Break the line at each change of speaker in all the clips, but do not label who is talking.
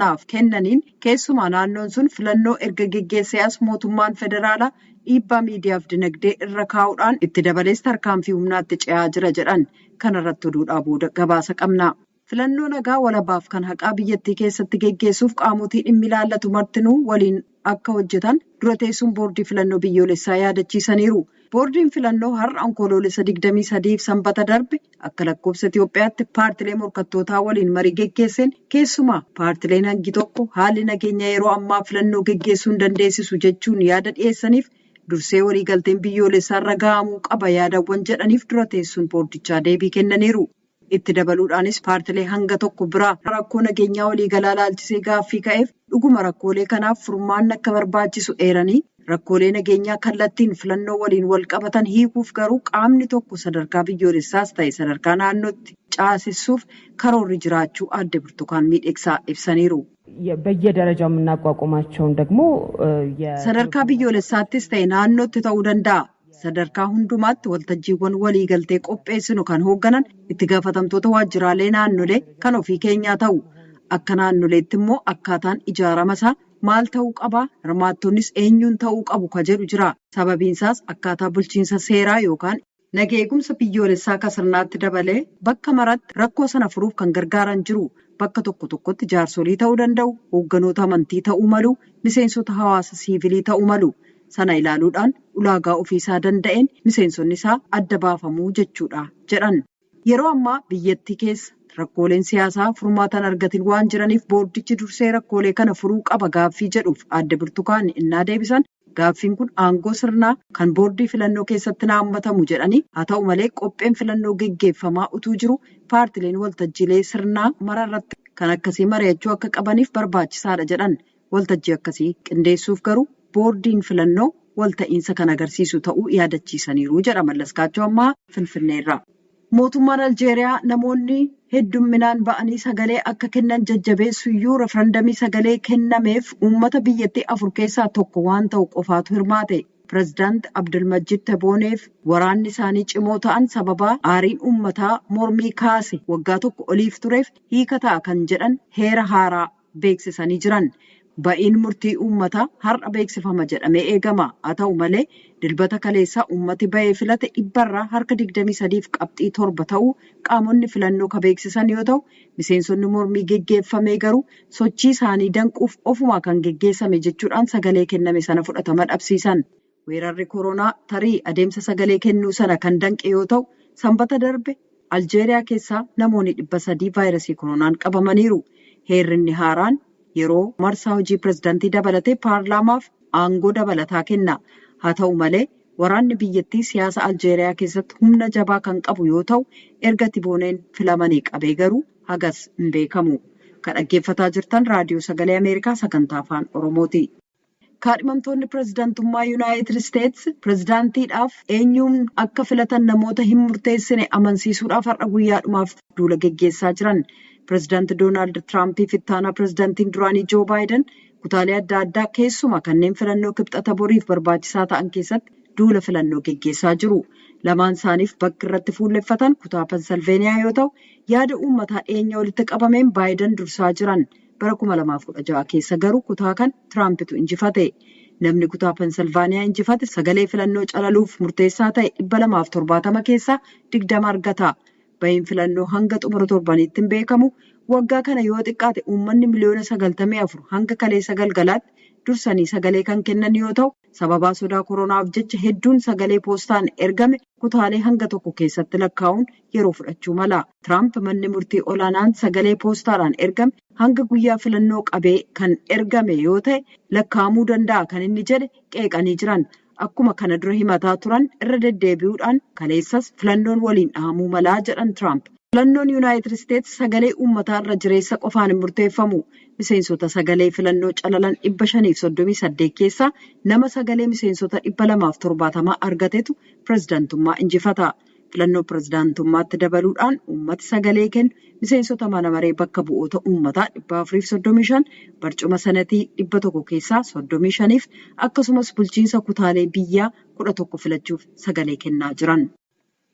sanaaf kennaniin keessumaa naannoon sun filannoo erga geggeessee as mootummaan federaalaa dhiibbaa miidiyaaf dinagdee irra kaa'uudhaan itti dabalees tarkaanfii humnaatti ce'aa jira jedhan. Kanarratti oduudhaa booda gabaasa qabna. Filannoo nagaa walabaaf kan haqaa biyyattii keessatti geggeessuuf qaamotii dhimmi ilaallatu martinuu waliin akka hojjetan dura teessuun boordii filannoo biyyoolessaa yaadachiisaniiru. Boordiin filannoo har'a Onkoloolessa 23 sanbata darbe akka lakkoofsa Itoophiyaatti paartilee morkattootaa waliin marii geggeesseen keessumaa paartileen hangi tokko haalli nageenya yeroo ammaa filannoo geggeessuu hin dandeessisu jechuun yaada dhiyeessaniif dursee waliigalteen biyyoolessaa irra ga'amuu qaba yaadawwan jedhaniif dura teessuun boordichaa deebii kennaniiru. Itti dabaluudhaanis paartilee hanga tokko biraa rakkoo nageenyaa waliigalaa laalchisee gaaffii ka'eef dhuguma rakkoolee kanaaf furmaanni akka barbaachisu eeranii rakkoolee nageenyaa kallattiin filannoo waliin wal qabatan hiikuuf garuu qaamni tokko sadarkaa biyyoolessaas ta'e sadarkaa naannootti caasessuuf karoorri jiraachuu Aadde Birtukaan Miidhegsaa ibsaniiru.
በየደረጃው የምናቋቁማቸውን ደግሞ
Sadarkaa biyyoolessaattis ta'e naannootti ta'uu danda'a. Sadarkaa hundumaatti waltajjiiwwan waliigaltee qopheessinu kan hoogganan itti gaafatamtoota waajjiraalee naannolee kan ofii keenyaa ta'u. Akka naannoleetti immoo akkaataan ijaarama isaa maal ta'uu qabaa? Hirmaattonnis eenyuun ta'uu qabu ka jedhu jira. Sababiin isaas akkaataa bulchiinsa seeraa yookaan nageegumsa biyyoolessaa kasirnaatti dabalee bakka maratti rakkoo sana furuuf kan gargaaran jiru. Bakka tokko tokkotti jaarsolii ta'uu danda'u, hoogganoota amantii ta'uu malu, miseensota hawaasa siivilii ta'uu malu. Sana ilaaluudhaan ulaagaa ofiisaa danda'een miseensonni isaa adda baafamuu jechuudha jedhan. Yeroo ammaa biyyattii keessa rakkooleen siyaasaa furmaatan argatin waan jiraniif boordichi dursee rakkoolee kana furuu qaba gaaffii jedhuuf Aadde Birtukaan innaa deebisan gaaffiin kun aangoo sirnaa kan boordii filannoo keessatti naammatamu jedhanii haa ta'u malee qopheen filannoo geggeeffamaa utuu jiru paartileen waltajjiilee sirnaa mara irratti kan akkasii mari'achuu akka qabaniif barbaachisaadha jedhan. Waltajjii akkasii qindeessuuf garuu boordiin filannoo walta'iinsa kan agarsiisu ta'uu yaadachiisaniiru jedha Mallaskaachoo ammaa Finfinneerra. Mootummaan Aljeeriyaa namoonni heddumminaan ba'anii sagalee akka kennan jajjabeessuyyuu referandamii sagalee kennameef uummata biyyattii afur keessaa tokko waan ta'u qofaatu hirmaate. Pireezidaant Abdulmajid Tebooneef waraanni isaanii cimoo ta'an sababaa aariin uummataa mormii kaase waggaa tokko oliif tureef hiika ta'a kan jedhan heera haaraa beeksisanii jiran. Ba'iin murtii uummataa har'a beeksifama jedhamee eegama. Haa ta'u malee dilbata kaleessaa uummati ba'ee filate dhibbarraa harka 23.7 ta'uu qaamonni filannoo ka beeksisan yoo ta'u, miseensonni mormii geggeeffame garuu sochii isaanii danquuf ofumaa kan geggeessame jechuudhaan sagalee kenname sana fudhatama dhabsiisan. Weerarri koronaa tarii adeemsa sagalee kennuu sana kan danqe yoo ta'u, sanbata darbe Aljeeriyaa keessaa namoonni 300 vaayirasii koronaan qabamaniiru. Heerrinni haaraan yeroo marsaa hojii pireezidaantii dabalatee paarlaamaaf aangoo dabalataa kenna. Haa ta'u malee waraanni biyyattii siyaasa Aljeeriyaa keessatti humna jabaa kan qabu yoo ta'u, erga Tibooneen filamanii qabee garuu hagas hin beekamu. Kan dhaggeeffataa jirtan raadiyoo sagalee Ameerikaa sagantaa afaan Oromooti. Kaadhimamtoonni pireezidaantummaa Yuunaayitid Isteets pireezidaantiidhaaf eenyuun akka filatan namoota hin murteessine amansiisuudhaaf har'a guyyaadhumaaf duula geggeessaa jiran. Pireezidaanti Doonaald Tiraampii fi ittaanaa pireezidaantiin duraanii Joo Baayiden kutaalee adda addaa keessumaa kanneen filannoo kibxata boriif barbaachisaa ta'an keessatti duula filannoo geggeessaa jiru. Lamaan isaaniif bakki irratti fuulleffatan kutaa Pensilveeniyaa yoo ta'u, yaada uummataa dhiyeenya walitti qabameen Baayiden dursaa jiran. Bara 2016 keessa garuu kutaa kan Tiraampitu injifate. Namni kutaa Pensilvaaniyaa injifate sagalee filannoo calaluuf murteessaa ta'e 270 keessaa 20 argata. Ba'iin filannoo hanga xumura torbaniitti hin beekamu. Waggaa kana yoo xiqqaate uummanni miliyoona 94 hanga kaleessa galgalaatti dursanii sagalee kan kennan yoo ta'u, sababaa sodaa koronaaf jecha hedduun sagalee poostaan ergame kutaalee hanga tokko keessatti lakkaa'uun yeroo fudhachuu mala. Tiraamp manni murtii olaanaan sagalee poostaadhaan ergame hanga guyyaa filannoo qabee kan ergame yoo ta'e lakkaa'amuu danda'a kan inni jedhe qeeqanii jiran. Akkuma kana dura himataa turan irra deddeebi'uudhaan kaleessas filannoon waliin dhahamuu malaa jedhan Tiraamp. Filannoon Yuunaayitid Isteets sagalee uummataa irra jireessa qofaan hin murteeffamu. Miseensota sagalee filannoo calalan 538 keessaa nama sagalee miseensota 270 argatetu pireezidaantummaa injifata. Filannoo pireezidaantummaatti dabaluudhaan uummati sagalee kennu miseensota mana maree bakka bu'oota uummataa 435, barcuma sanatii 100 keessaa 35 akkasumas bulchiinsa kutaalee biyyaa 11 filachuuf sagalee kennaa jiran.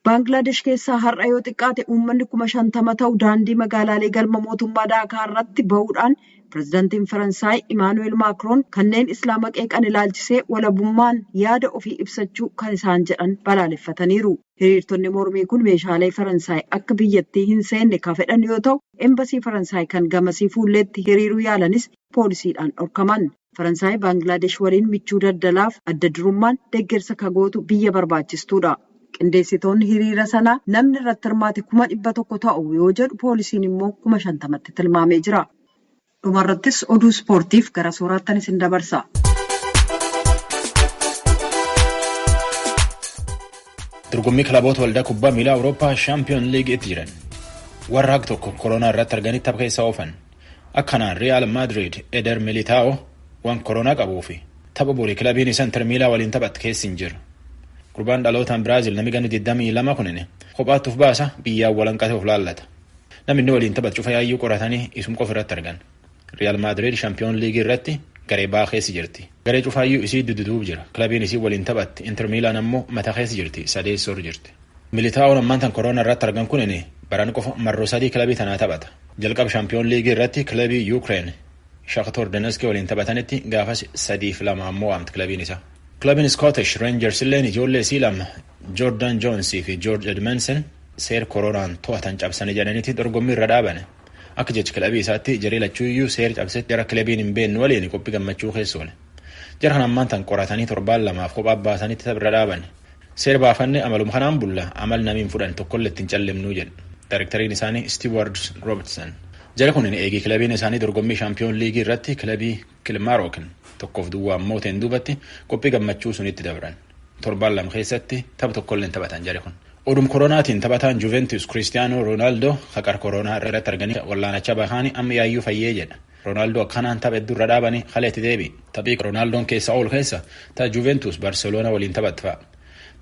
Baangilaadesh keessaa har'a yoo xiqqaate uummanni 50,000 ta'u daandii magaalaalee galma mootummaa Daakaa irratti bahuudhaan pirezidaantiin Faransaay Imaanuweel Maakroon kanneen Islaama qeeqan ilaalchisee walabummaan yaada ofii ibsachuu kan isaan jedhan balaaleffataniiru. Hiriirtonni mormii kun meeshaalee Faransaay akka biyyattii hin seenne kan fedhan yoo ta'u, embasii Faransaay kan gamasii fuulleetti hiriiruu yaalanis poolisiidhaan dhorkaman. Faransaay Baangilaadesh waliin michuu daldalaaf adda durummaan deeggarsa kagootu biyya barbaachistuudha. Qindeessitoonni hiriira sanaa namni irratti hirmaate 100,000 ta'u yoo jedhu poolisiin immoo 50,000tti tilmaamee jira. Dhumarrattis oduu ispoortiif gara sooraattan isin dabarsa.
Dorgommii kilaboota waldaa kubbaa miilaa Awurooppaa Shaampiyoon Liigii itti jiran. Warra haq tokko koronaa irratti arganii tapha keessa oofan. Akkanaan Riyaal Maadriid Eder Militaa'o waan koronaa qabuufi tapha borii kilabiin isaa Inter Miilaa waliin taphatte keessa hin jiru. Gurbaan dhalootaan Biraazil namni ganna 22 kunin kophaatti of baasa biyyaan walanqate of laallata. Namni inni waliin taphatu cufa yaayyuu qoratanii isum qofa irratti argan. Riyaal Maadriid Shaampiyoon Liigii irratti garee baa keessa jirti. Garee cufaayyuu isii dudduuba jira. Kilabiin isii waliin taphatti Inter Miilaan ammoo mataa keessa jirti. Sadeessoor jirti. Militaa'oon ammaan tan koronaa irratti argan kunin baran qofa marroo sadii kilabii tanaa taphata. Jalqaba Shaampiyoon Liigii irratti kilabii Yuukireen Shakhtar Donetsk waliin taphatanitti gaafas 3-2 ammoo waamti kilabiin isaa. Kilabiin Scottish Rangers illeen ijoollee isii lama Jordan Jones fi George Edmondson seer koronaan to'atan cabsanii jedhanitti dorgommii irra dhaaban. Akka jecha kilabii isaatti jaree lachuuyyuu seer cabsetti jara kilabiin hin beekne waliin qophii gammachuu keessa oole. Jara kan ammaan tan qoratanii torbaan lamaaf kophaa baasanitti tapha irra dhaaban. Seer baafanne amaluma kanaan bulla amal namiin fudhan tokkollee ittiin callemnuu jedhu. Daayirektariin isaanii Stewart Robertson. Jara kunin eegii kilabiin isaanii dorgommii Shaampiyoon Liigii irratti kilabii Kilmaarokin 1-0 ammoo ta'een duubatti qophii gammachuu sunitti dabran. Torbaan lama keessatti tapha tokkollee taphatan jara kun. Odum koronaatiin taphataan Juventus Kiristiyaanoo Roonaaldoo haqar koronaa irratti arganii wallaanachaa bahanii amma yaayyuu fayyee jedha. Roonaaldoo akkanaan tapha hedduu irra dhaabanii kaleetti deebi. Taphii Roonaaldoon keessa oolu keessa tapha Juventus Barceloona waliin taphattu fa'a.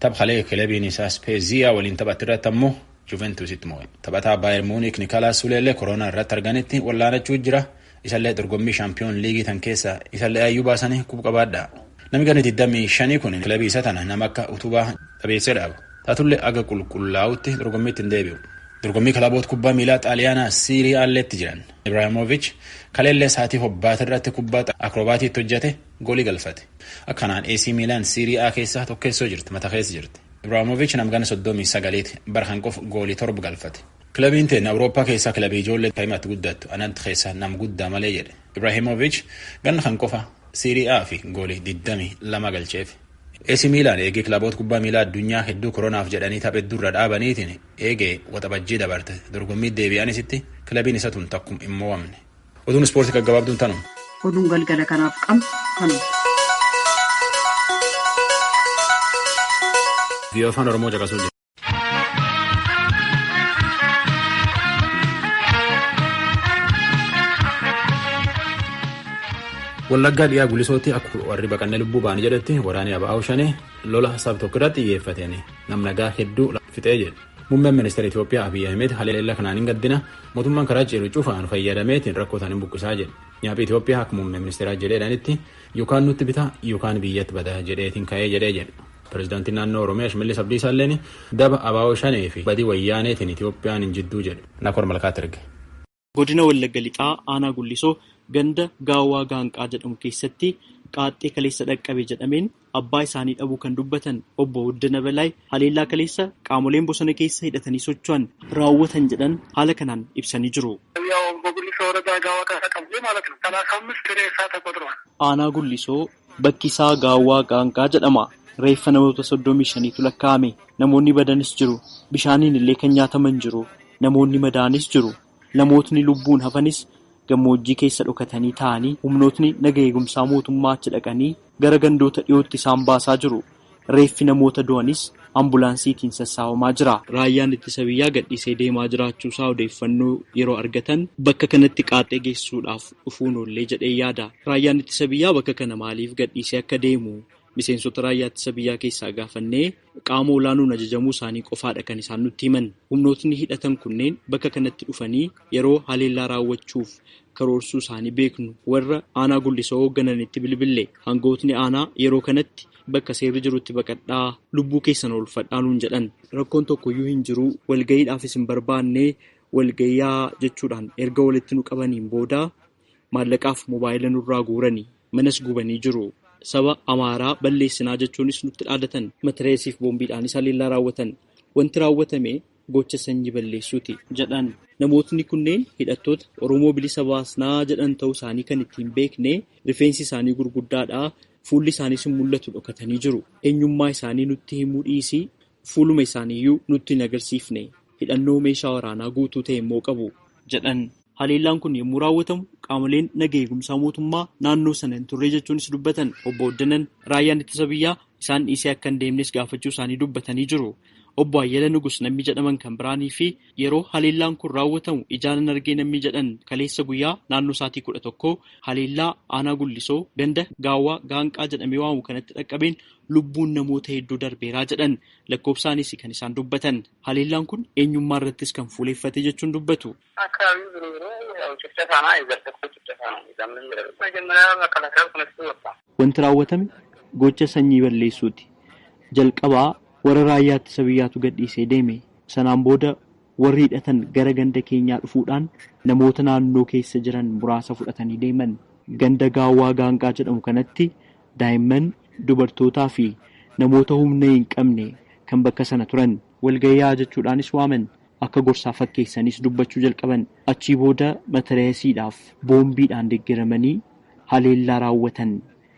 Tapha kalee kilabiin isaa Speziyaa waliin taphattu irratti ammoo Juventusitti moo'e. Taphataa Baayer Muunik Nikolaas Suleellee koronaa irratti arganitti wallaanachuu jira. Isallee dorgommii Shaampiyoon Liigii tan keessa isallee yaayyuu baasanii quba qabaadha. Namni ganna 25 kun kilabii isa tana nama akka utubaa dhabeessee dhaaba. Taatullee aga qulqullaa'utti dorgommiitti hin deebi'u. Dorgommii kilaboota kubbaa miilaa Xaaliyaanaa Siirii Aalleetti jiran. Ibraahimovic kaleellee sa'aatii hobbaata irratti kubbaa akroobaatiitti hojjete goolii galfate. Akkanaan AC Miilaan Siirii A keessaa tokkeessoo jirti mata keessa jirti. Ibraahimovic nama ganna 39 barhan qofa goolii 7 galfate. Kilabiin teen Awurooppaa keessaa kilabii ijoollee kaimatti guddattu anatti keessa nama guddaa malee jedhe. Ibraahimovic ganna kan qofa Siirii A fi goolii 22 galcheef. AC Miilaan eegee kilaboota kubbaa miilaa addunyaa hedduu koronaaf jedhanii tapha hedduu irra dhaabaniitiin eegee waxabajjii dabarte dorgommii deebi'anisitti kilabiin isa tun takkum hin mo'amne. Oduun ispoortii gaggabaabduun tanuma.
Oduun galgala kanaaf qabnu kanuma.
Viiyoo Afaan Oromoo caqasuu jira. Wallaggaa dhiyaa gulisootti akka warri baqannee lubbuu ba'anii jedhetti waraanni Aba'aa Shanee lola sab tokko irratti xiyyeeffateen nam nagaa hedduu fixee jedhe. Muummeen ministeera Itoophiyaa Abiyyi Ahmed haleellaa kanaan hin gaddina mootummaan karaa ciru cufaan fayyadameetiin rakkoo isaanii buqqisaa jedhe. Nyaaphi Itoophiyaa akka muummeen ministeeraa jedheedhaanitti yookaan nutti bitaa yookaan biyyatti badaa jedheetiin ka'ee jedhee jedhe. Pireezidaantiin naannoo Oromiyaa Shimallis Abdiisaa illeen daba Aba'aa Shanee fi badii wayyaaneetiin Itoophiyaan hin jidduu jedhe. Nakoor Malkaatti erge.
Godina Wallagga Lixaa Aanaa Gullisoo ganda Gaawwaa Gaanqaa jedhamu keessatti qaaxxee kaleessa dhaqqabe jedhameen abbaa isaanii dhabuu kan dubbatan obbo Wuddina Balaay haleellaa kaleessa qaamoleen bosona keessa hidhatanii socho'an raawwatan jedhan haala kanaan ibsanii jiru. Aanaa Gullisoo bakki isaa Gaawwaa Gaanqaa jedhama. Reeffa namoota 35tu lakkaa'ame. Namoonni badanis jiru. Bishaaniin illee kan nyaataman jiru. Namoonni madaanis jiru. Namootni lubbuun hafanis gammoojjii keessa dhokatanii taa'anii humnootni naga eegumsaa mootummaa achi dhaqanii gara gandoota dhiyootti isaan baasaa jiru. Reeffi namoota du'anis ambulaansiitiin sassaabamaa jira. Raayyaan ittisa biyyaa gadhiisee deemaa jiraachuusaa odeeffannoo yeroo argatan bakka kanatti qaaxxee geessuudhaaf dhufuun oollee jedhee yaada. Raayyaan ittisa biyyaa bakka kana maaliif gadhiisee akka deemu Miseensota raayyaa ittisa biyyaa keessaa gaafannee qaama olaanuun ajajamuu isaanii qofaadha kan isaan nutti himan. Humnootni hidhatan kunneen bakka kanatti dhufanii yeroo haleellaa raawwachuuf karoorsuu isaanii beeknu warra aanaa Gullisoo hooggananitti bilbille. Hangootni aanaa yeroo kanatti bakka seerri jirutti baqadhaa, lubbuu keessan oolfadhaa nuun jedhan. Rakkoon tokkoyyuu hin jiru, walga'iidhaafis hin barbaanne, walga'iyaa jechuudhaan erga walitti nu qabaniin booda maallaqaaf mobaayila nurraa guuranii manas gubanii jiru. Saba Amaaraa balleessinaa jechuunis nutti dhaadatan. Matireesiif boombiidhaanis haleellaa raawwatan. Wanti raawwatame gocha sanyii balleessuuti jedhan. Namootni kunneen hidhattoota Oromoo bilisa baasnaa jedhan ta'uu isaanii kan ittiin beekne rifeensi isaanii gurguddaadha. Fuulli isaaniis hin mul'atu, dhokatanii jiru. Eenyummaa isaanii nutti himuu dhiisii fuuluma isaaniiyyuu nutti hin agarsiifne. Hidhannoo meeshaa waraanaa guutuu ta'e immoo qabu jedhan. Haleellaan kun yommuu raawwatamu qaamoleen naga eegumsaa mootummaa naannoo sana hin turre jechuunis dubbatan. Obbo Oddanan raayyaan ittisa biyyaa isaan dhiisee akka hin deemnes gaafachuu isaanii dubbatanii jiru. Obbo Ayyala Nugus namni jedhaman kan biraanii fi yeroo haleellaan kun raawwatamu ijaanan argee namni jedhan kaleessa guyyaa naannoo sa'aatii 11 haleellaa aanaa Gullisoo ganda Gaawwaa Gaanqaa jedhamee waamu kanatti dhaqqabeen lubbuun namoota hedduu darbeeraa jedhan. Lakkoofsaanis kan isaan dubbatan. Haleellaan kun eenyummaa irrattis kan fuuleeffate jechuun dubbatu. Wanti raawwatame gocha sanyii balleessuuti. Jalqabaa warra raayyaa ittisa biyyaatu gadhiisee deeme. Sanaan booda warri hidhatan gara ganda keenyaa dhufuudhaan namoota naannoo keessa jiran muraasa fudhatanii deeman. Ganda Gaawwaa Gaanqaa jedhamu kanatti daa'imman, dubartootaa fi namoota humna hin qabne kan bakka sana turan walgayyaa jechuudhaanis waaman. Akka gorsaa fakkeessanis dubbachuu jalqaban. Achii booda matareesiidhaaf boombiidhaan deeggaramanii haleellaa raawwatan.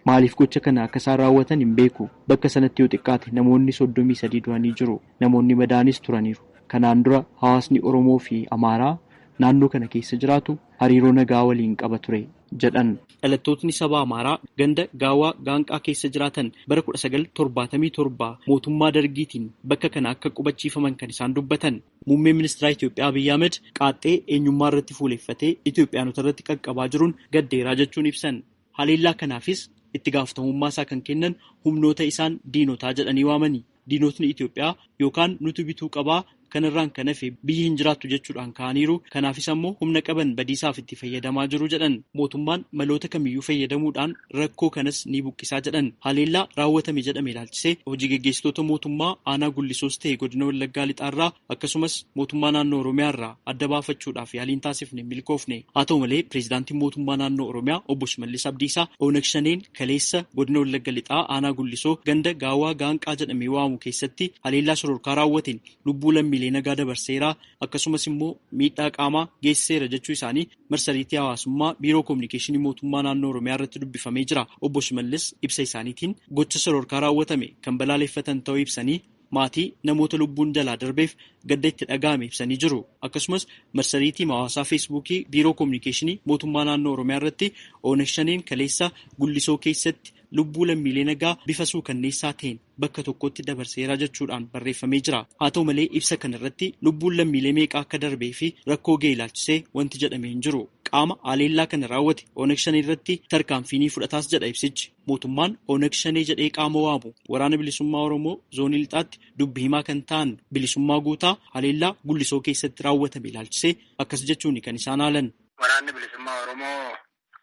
Maaliif gocha kana akka isaan raawwatan hin beeku. Bakka sanatti yoo xiqqaate namoonni 33 du'anii jiru. Namoonni madaanis turaniiru. Kanaan dura hawaasni Oromoo fi Amaaraa naannoo kana keessa jiraatu hariiroo nagaa waliin qaba ture jedhan. Dhalattootni saba Amaaraa ganda Gaawwaa Gaanqaa keessa jiraatan bara 1977 mootummaa dargiitiin bakka kana akka qubachiifaman kan isaan dubbatan. Muummeen ministeera Itoophiyaa Abiyyi Ahmed qaaxxee eenyummaa irratti fuuleeffatee Itoophiyaanota irratti qaqqabaa jiruun gaddeeraa jechuun ibsan. Haleellaa kanaafis itti gaafatamummaa isaa kan kennan humnoota isaan diinotaa jedhanii waamani. Diinotni Itoophiyaa yookaan nuti bituu qabaa, kanarraan kan hafe biyyi hin jiraattu jechuudhaan ka'aniiru. Kanaafis ammoo humna qaban badiisaaf itti fayyadamaa jiru jedhan. Mootummaan maloota kamiyyuu fayyadamuudhaan rakkoo kanas ni buqqisaa jedhan. Haleellaa raawwatame jedhame ilaalchisee hojii geggeessitoota mootummaa aanaa Gullisoos ta'e godina Wallaggaa Lixaarraa akkasumas mootummaa naannoo Oromiyaarraa adda baafachuudhaaf yaaliin taasifne hin milkoofne. Haa ta'u malee pireezidaantiin mootummaa naannoo Oromiyaa obbo Shimallis Abdiisaa Oonag Shaneen kaleessa godina Wallagga Lixaa aanaa Gullisoo ganda Gaawwaa Gaanqaa jedhamee waamu keessatti haleellaa shororkaa raawwateen lubbuu lammiilee nagaa dabarseeraa akkasumas immoo miidhaa qaamaa geessiseera jechuu isaanii marsariitii hawaasummaa biiroo koominikeeshinii mootummaa naannoo Oromiyaa irratti dubbifamee jira. Obbo Shimallis ibsa isaaniitiin gocha shororkaa raawwatame kan balaaleffatan ta'uu ibsanii maatii namoota lubbuun jalaa darbeef gadda itti dhaga'ame ibsanii jiru. Akkasumas marsariitii hawaasaa feesbuukii biiroo koominikeeshinii mootummaa naannoo Oromiyaa irratti Oonag Shaneen kaleessa Gullisoo keessatti lubbuu lammiilee nagaa bifa suukanneessaa ta'een bakka tokkotti dabarseera jechuudhaan barreeffamee jira. Haa ta'u malee ibsa kanarratti lubbuun lammiilee meeqa akka darbee fi rakkoo ga'e ilaalchisee wanti jedhamee hin jiru. Qaama haleellaa kana raawwate Oonag Shanee irratti tarkaanfii ni fudhataas jedha ibsichi. Mootummaan Oonag Shanee jedhee qaama waamu waraana bilisummaa Oromoo zoonii lixaatti dubbi himaa kan ta'an Bilisummaa Guutaa haleellaa Gullisoo keessatti raawwatame ilaalchisee akkas jechuun kan isaan haalan.
Waraanni bilisummaa Oromoo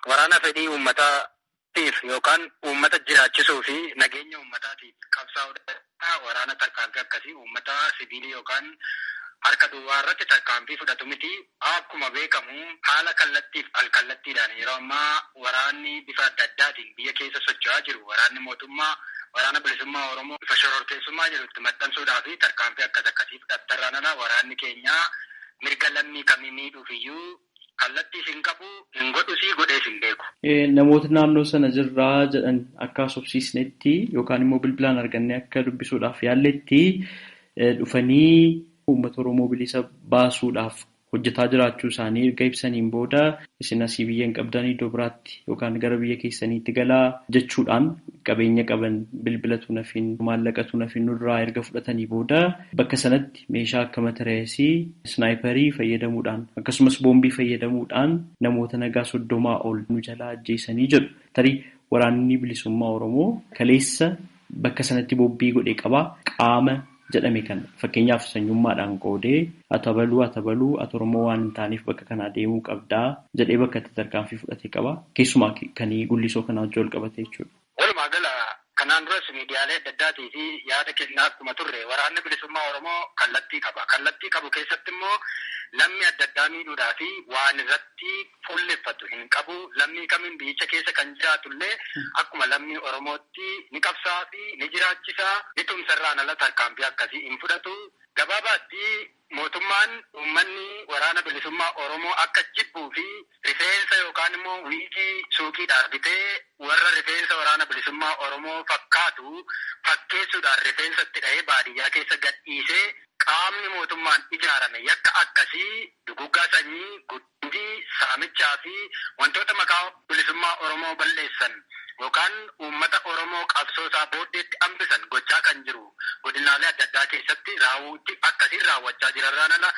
waraana fedhii uummataatiif yookaan uummata jiraachisuu fi nageenya uummataatiif qabsaa'uudha. Waraana tarkaanfii akkasii uummata siviilii yookaan harka duwwaa irratti tarkaanfii fudhatu miti. Akkuma beekamu haala kallattiif alkallattiidhaan yeroo ammaa waraanni bifa adda addaatiin biyya keessa socho'aa jiru. Waraanni mootummaa waraana bilisummaa Oromoo bifa shororkeessummaa jiru itti maxxansuudhaa fi tarkaanfii akkas akkasii fudhattarraan ala waraanni keenya mirga lammii kamii miidhuuf iyyuu kallattiis hin qabu, hin godhusii, godhees hin beeku.
Namoota naannoo sana jirraa jedhan akka haasofsiisnetti yookaan immoo bilbilaan argannee akka dubbisuudhaaf yaalletti dhufanii uummata Oromoo bilisa baasuudhaaf hojjetaa jiraachuu isaanii erga ibsaniin booda isin asii biyya hin qabdan iddoo biraatti yookaan gara biyya keessaniitti galaa jechuudhaan qabeenya qaban bilbilatu nafiin maallaqatu nafiin nurraa erga fudhatanii booda bakka sanatti meeshaa akka matareesii snaayiparii fayyadamuudhaan akkasumas boombii fayyadamuudhaan namoota nagaa 30 ol nu jalaa ajjeesanii jedhu. Tarii Waraanni bilisummaa Oromoo kaleessa bakka sanatti bobbii godhee qabaa qaama jedhame kana fakkeenyaaf sanyummaadhaan qoodee atabaluu atabaluu ati Oromoo waan hin taaneef bakka kanaa deemuu qabdaa jedhee bakka itti tarkaanfii fudhatee qaba. Keessumaa kan Gullisoo kanaa wajjin wal qabate jechuudha.
Walumaa gala kanaan duras miidiyaalee adda addaatii fi yaada kennaa akkuma turre waraanni bilisummaa Oromoo kallattii qaba. Kallattii qabu keessatti immoo lammii adda addaa miidhuudhaa fi waan irratti fuulleffatu hin qabu. Lammii kamiin biyyicha keessa kan jiraatullee akkuma lammii Oromootti ni qabsaa fi ni jiraachisaa, ni tumsarraan ala tarkaanfii akkasii hin fudhatu. Gabaabaatti mootummaan uummanni waraana bilisummaa Oromoo akka jibbuu fi rifeensa yookaan immoo wiigii suuqiidhaan bitee warra rifeensa waraana bilisummaa Oromoo fakkaatu fakkeessuudhaan rifeensa itti dhahee baadiyyaa keessa gadhiisee qaamni mootummaan ijaarame yakka akkasii duguggaa sanyii, guddii, saamichaa fi wantoota maqaa bilisummaa Oromoo balleessan yookaan uummata Oromoo qabsoo isaa booddeetti hambisan gochaa kan jiru godinaalee adda addaa keessatti raawwuutti akkasiin raawwachaa jirarraan ala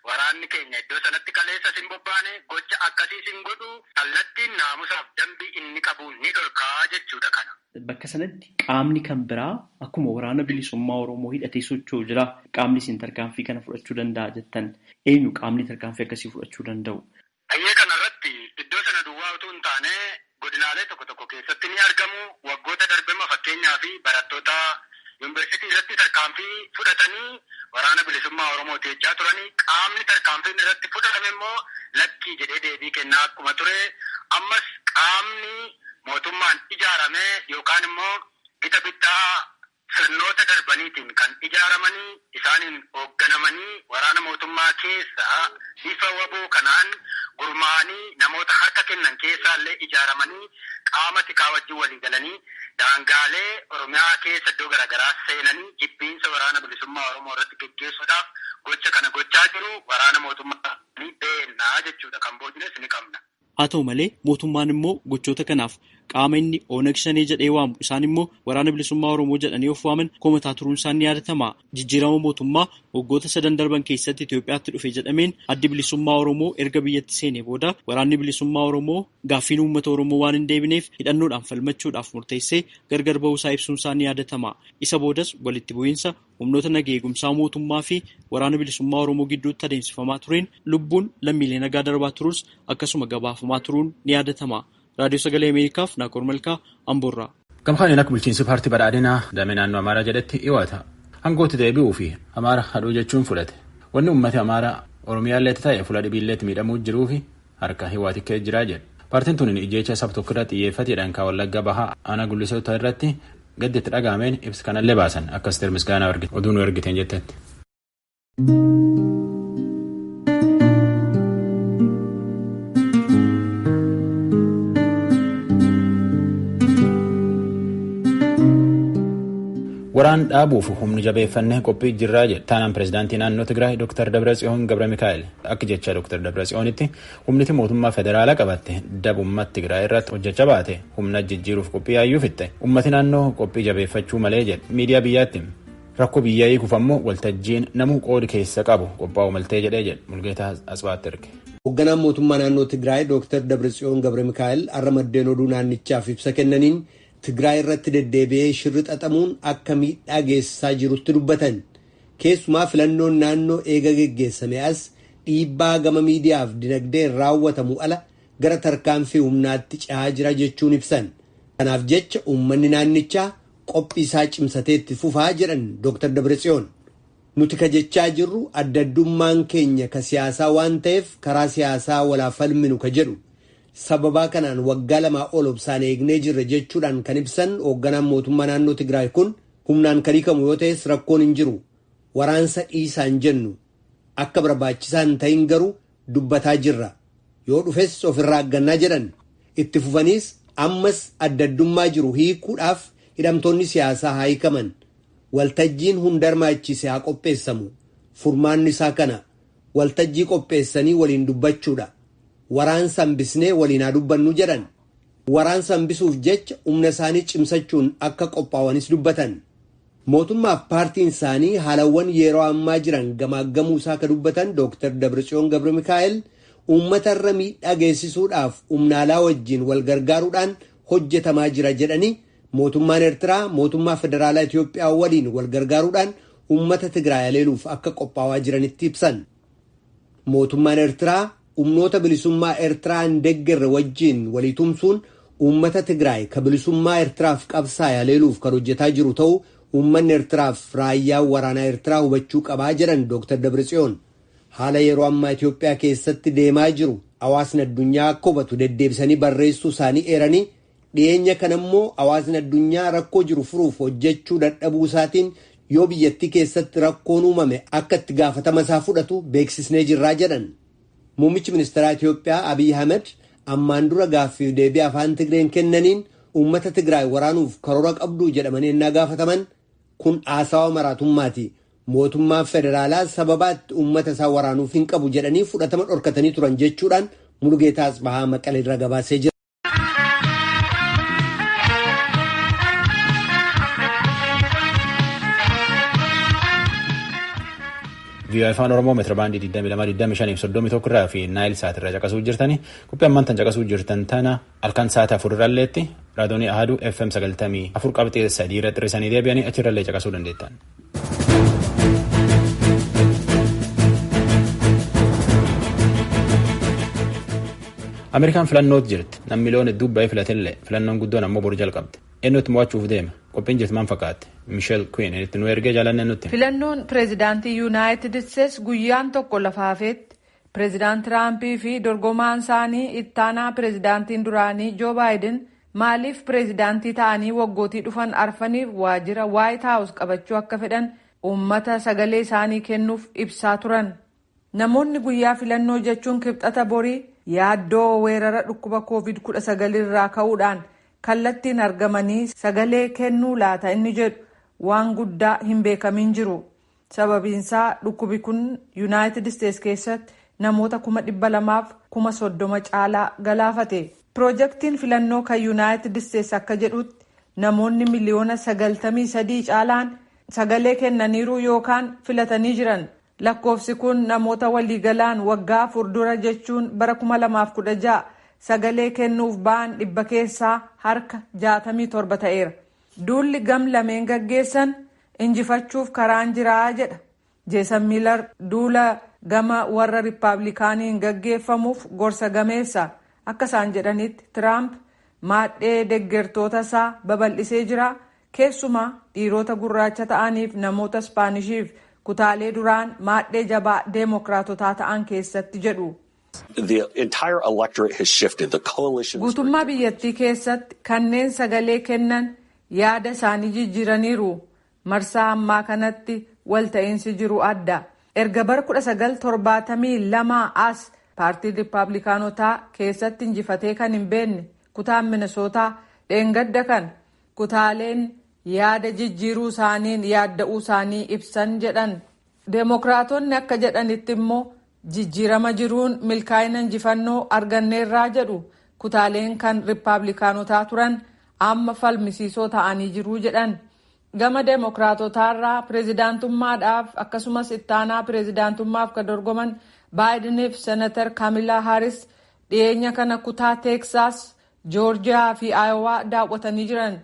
waraanni keenya iddoo sanatti kaleessa sin bobbaane gocha akkasii sin godhu kallattiin naamusaaf dambii inni qabu ni dhorkaa jechuudha kana.
Bakka sanatti qaamni kan biraa akkuma waraana bilisummaa Oromoo hidhatee socho'u jira. Qaamni isin tarkaanfii kana fudhachuu danda'a jettan eenyu qaamni tarkaanfii akkasii fudhachuu danda'u?
Ayyee kanarratti iddoo sana duwwaa utuu hin taane godinaalee tokko tokko keessatti ni argamu. Waggoota darbema fakkeenyaa fi barattoota yuunivarsiitii irratti tarkaanfii fudhatanii waraana bilisummaa Oromoo teechaa turanii qaamni tarkaanfiin irratti fudhatame immoo lakkii jedhee deebii kennaa akkuma ture. Ammas qaamni mootummaan ijaarame yookaan immoo gita bittaa sirnoota darbaniitiin kan ijaaramanii isaaniin hoogganamanii waraana mootummaa keessaa bifa waboo kanaan gurmaa'anii namoota harka kennan keessaallee ijaaramanii qaama tikaa wajjin walii galanii daangaalee Oromiyaa keessa iddoo garaagaraa seenanii jibbiinsa waraana bilisummaa Oromoo irratti geggeessuudhaaf gocha kana gochaa jiru waraana mootummaa ni beennaa jechuudha. Kan boodines ni qabna.
Haa ta'u malee mootummaan immoo gochoota kanaaf qaama inni Oonag Shanee jedhee waamu isaan immoo waraana bilisummaa Oromoo jedhanii of waaman komataa turuun isaan ni yaadatama. Jijjiirama mootummaa waggoota sadan darban keessatti Itoophiyaatti dhufe jedhameen addi bilisummaa Oromoo erga biyyatti seenee booda waraanni bilisummaa Oromoo gaaffiin uummata Oromoo waan hin deebineef hidhannoodhaan falmachuudhaaf murteessee gargar ba'uusaa ibsuun isaa ni yaadatama. Isa boodas walitti bu'iinsa humnoota nagaa eegumsaa mootummaa fi waraana bilisummaa Oromoo gidduutti adeemsifamaa tureen lubbuun lammiilee nagaa darbaa turus akkasuma gabaafamaa turuun ni yaadatama. Raadiyoo Sagalee Ameerikaaf Naakoor Malkaa Amboorraa.
Gamkaaniin akka bulchiinsi paartii badhaadhinaa damee naannoo Amaaraa jedhetti dhiyaata. Aangootti deebi'uu fi Amaara hadhuu jechuun fudhate. Wanni uummati Amaaraa Oromiyaalleetti ta'e fuula dhibiilleetti miidhamuu jiruu fi harka hiwaatikkee jiraa jedhe. Paartiin tun ijjeecha sab tokko irratti xiyyeeffateedhaan kan Wallagga Bahaa aanaa Gullisoota irratti gaddi itti dhaga'ameen ibsa kanallee baasan akkas tirmisgaanaa oduu nu ergiteen jettetti. Waraan dhaabuuf humni jabeeffannee qophii jirraa jedhe. Taanaan pirezidaantii naannoo Tigraay Dr. Dabratsiyoon Gabra Mikaa'el akka jecha Dr. Dabratsiyoonitti humniti mootummaa federaalaa qabatte daba uummata Tigraay irratti hojjechaa baate humna jijjiiruuf qophii yaayyuu fixxe. Uummati naannoo qophii jabeeffachuu malee jedhe. Miidiyaa biyyaatti rakkoo biyyaa hiikuuf ammoo waltajjiin namuu qoodi keessa qabu qophaa'u maltee jedhee jedhe. Mulgeetaa Asbaatti erge.
Hoogganaan mootummaa naannoo Tigraay Dr. Dabratsiyoon Gabra Mikaa'el har'a maddeen oduu naannichaaf ibsa kennaniin Tigraay irratti deddeebi'ee shirri xaxamuun akka miidhaa geessisaa jirutti dubbatan. Keessumaa filannoon naannoo eega geggeessame as dhiibbaa gama miidiyaaf dinagdeen raawwatamu ala gara tarkaanfii humnaatti cehaa jira jechuun ibsan. Kanaaf jecha uummanni naannichaa qophii isaa cimsatee itti fufaa jedhan Dr. Dabratsiyoon. Nuti ka jechaa jirru adda addummaan keenya ka siyaasaa waan ta'eef karaa siyaasaa walaa falminu ka jedhu. Sababaa kanaan waggaa lamaa ol obsaan eegnee jirra jechuudhaan kan ibsan hoogganaan mootummaa naannoo Tigraay kun humnaan kan hiikamu yoo ta'es rakkoon hin jiru. Waraansa dhiisaan jennu akka barbaachisaa hin ta'in garuu dubbataa jirra. Yoo dhufes ofirraa aggannaa jedhan. Itti fufaniis ammas adda addummaa jiru hiikuudhaaf hidhamtoonni siyaasaa haa hiikaman. Waltajjiin hunda hirmaachise haa qopheessamu. Furmaanni isaa kana. Waltajjii qopheessanii waliin dubbachuudha. Waraansa hambisnee waliin haa dubbannu jedhan. Waraansa hambisuuf jecha humna isaanii cimsachuun akka qophaa'anis dubbatan. Mootummaaf paartiin isaanii haalawwan yeroo ammaa jiran gamaaggamuu isaa akka dubbatan Dr. Dabratsiyoon Gabra Mikaa'el uummata irra miidhaa geessisuudhaaf humna alaa wajjin wal gargaaruudhaan hojjetamaa jira jedhanii mootummaan Eertiraa mootummaa federaalaa Itiyoophiyaa waliin wal gargaaruudhaan uummata Tigraay haleeluuf akka qophaa'aa jiranitti ibsan. Mootummaan Eertiraa humnoota bilisummaa Eertiraa hin deeggarre wajjin walii tumsuun uummata Tigraay ka bilisummaa Eertiraaf qabsaa'e haleeluuf kan hojjetaa jiru ta'uu uummanni Eertiraaf raayyaa waraanaa Eertiraa hubachuu qabaa jedhan Dr. Dabratsiyoon. Haala yeroo ammaa Itiyoophiyaa keessatti deemaa jiru hawaasni addunyaa akka hubatu deddeebisanii barreessuu isaanii eeranii dhiyeenya kana immoo hawaasni addunyaa rakkoo jiru furuuf hojjechuu dadhabuu isaatiin yoo biyyattii keessatti rakkoon uumame akka itti gaafatama isaa fudhatu beeksisnee jirraa jedhan. Muummichi ministeeraa Itiyoophiyaa Abiy Ahmed ammaan dura gaaffiif deebii afaan Tigreen kennaniin uummata Tigraay waraanuuf karoora qabduu jedhamanii ennaa gaafataman kun haasawa maraatummaati. Mootummaan federaalaa sababaatti uummata isaa waraanuuf hin qabu jedhanii fudhatama dhorkatanii turan jechuudhaan Mulugeetaa Asbahaa Maqalee irraa gabaasee jira.
VOA Afaan Oromoo meetira baandii 22, 25 fi 31 irraa fi Naayil Saat irraa caqasuu jirtani. Qophii ammaan tan caqasuu jirtan tana halkan sa'aatii 4 irralleetti raadiyoonii Ahaduu FM 94 qabxii 3 irratti hir'isanii deebi'anii achirrallee caqasuu dandeettan. Ameerikaan filannootu jirti. Namni miliyoona hedduu ba'ee filatillee filannoon guddoon ammoo boru jalqabde. Eenyutti mo'achuuf deema? Qophiin jirti maal fakkaatti? Misheel Queen itti nu ergee jaalanne nutti.
Filannoon pireezidaantii Yuunaayitid Isteets guyyaan tokko lafa hafeetti pireezidaant Tiraampii fi dorgomaan isaanii ittaanaa pireezidaantiin duraanii Joo Baayiden maaliif pireezidaantii ta'anii waggootii dhufan arfaniif waajjira Waayit Haawus qabachuu akka fedhan uummata sagalee isaanii kennuuf ibsaa turan. Namoonni guyyaa filannoo jechuun kibxata borii yaaddoo weerara dhukkuba COVID-19 irraa ka'uudhaan kallattiin argamanii sagalee kennuu laata inni jedhu waan guddaa hin beekamin jiru. Sababiinsaa dhukkubi kun Yuunaayitid Isteets keessatti namoota 230,000 caalaa galaafate. Piroojeektiin filannoo kan Yuunaayitid Isteets akka jedhutti namoonni 93 miliyoona caalaan sagalee kennaniiru yookaan filatanii jiran. Lakkoofsi kun namoota waliigalaan waggaa 4 dura jechuun bara 2016 sagalee kennuuf ba'an dhibba keessaa harka 67 ta'eera. Duulli gam lameen gaggeessan injifachuuf karaan jiraa jedha. Jeesan Miilar duula gama warra Riippaabilikaaniin gaggeeffamuuf gorsa gameessa. Akka isaan jedhanitti Tiraamp maadhee deggertoota isaa babal'isee jira. Keessumaa dhiirota gurraacha ta'aniif namoota Ispaanishiif kutaalee duraan maadhee jabaa deemokiraatotaa ta'an keessatti jedhu. Guutummaa biyyattii keessatti kanneen sagalee kennan yaada isaanii jijjiiraniiru. Marsaa ammaa kanatti walta'iinsi jiru adda. Erga bara 1972 as paartiin Riippaabilikaanotaa keessatti injifatee kan hin beekne kutaan Minisootaa dheengadda kan kutaaleen yaada jijjiiruu isaaniin yaadda'uu isaanii ibsan jedhan. Deemokiraatonni akka jedhanitti immoo jijjiirama jiruun milkaa'ina injifannoo arganneerraa jedhu kutaaleen kan Riippaabilikaanotaa turan amma falmisiisoo ta'anii jiruu jedhan. Gama deemokiraatotaarraa pireezidaantummaadhaaf akkasumas ittaanaa pireezidaantummaaf kan dorgoman Baayideniif senatar Kaamilaa Haaris dhiyeenya kana kutaa Teeksaas, Joorjiyaa fi Aayowaa daawwatanii jiran.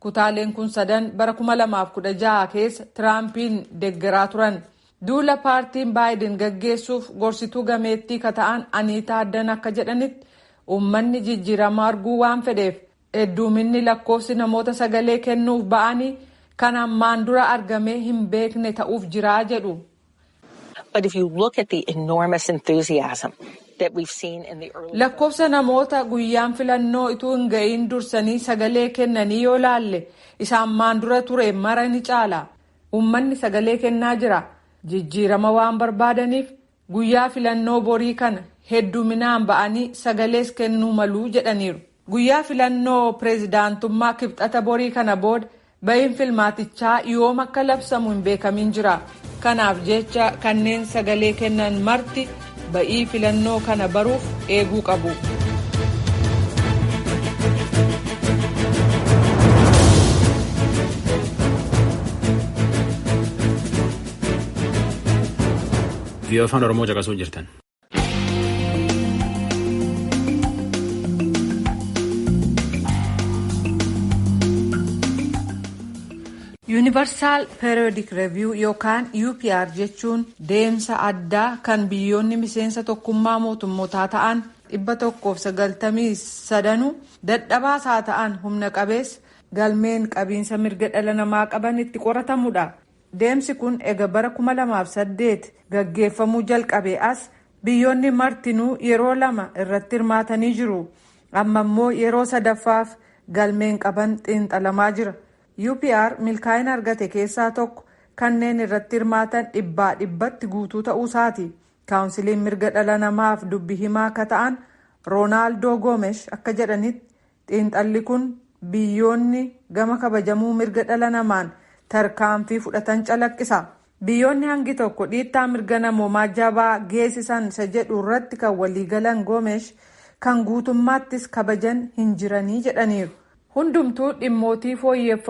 Kutaaleen kun sadan bara 2016 keessa Tiraampiin deeggaraa turan. Duula paartiin Baayiden gaggeessuuf gorsituu gameettii ka ta'an Aniitaa Addan akka jedhanitti uummanni jijjiirama arguu waan fedheef hedduminni lakkoofsi namoota sagalee kennuuf ba'anii kan ammaan dura argamee hin beekne ta'uuf jiraa jedhu. Lakkoofsa namoota guyyaan filannoo utuu hin ga'iin dursanii sagalee kennanii yoo laalle isa ammaan dura ture mara ni caala. Uummanni sagalee kennaa jira. Jijjiirama waan barbaadaniif guyyaa filannoo borii kana hedduminaan ba'anii sagalees kennuu maluu jedhaniiru. Guyyaa filannoo pireezidaantummaa kibxata borii kana booda ba'iin filmaatichaa yoom akka labsamu hin beekamin jira. Kanaaf jecha kanneen sagalee kennan marti ba'ii filannoo kana baruuf eeguu qabu.
VOA Afaan Oromoo caqasuu jirtan.
Universal Periodic Review yookaan UPR jechuun deemsa addaa kan biyyoonni miseensa tokkummaa mootummootaa ta'an 193 dadhabaas haa ta'an humna qabeessa galmeen qabiinsa mirga dhala namaa qaban itti qoratamudha. Deemsi kun ega bara 2008 gaggeeffamuu jalqabe as biyyoonni martinuu yeroo lama irratti hirmaatanii jiru. Amma immoo yeroo sadaffaaf galmeen qaban xiinxalamaa jira. UPR milkaa'ina argate keessaa tokko kanneen irratti hirmaatan dhibbaa dhibbatti guutuu ta'uu isaati. Kaawunsiliin mirga dhala namaaf dubbi himaa akka ta'an Roonaaldoo Goomesh akka jedhanitti, xiinxalli kun biyyoonni gama kabajamuu mirga dhala namaan tarkaanfii fudhatan calaqqisa. Biyyoonni hangi tokko dhiittaa mirga namoomaa jabaa geessisan isa jedhu irratti kan waliigalan Goomesh, kan guutummaattis kabajan hin jiranii jedhaniiru. Hundumtuu dhimmootii fooyyeffamu.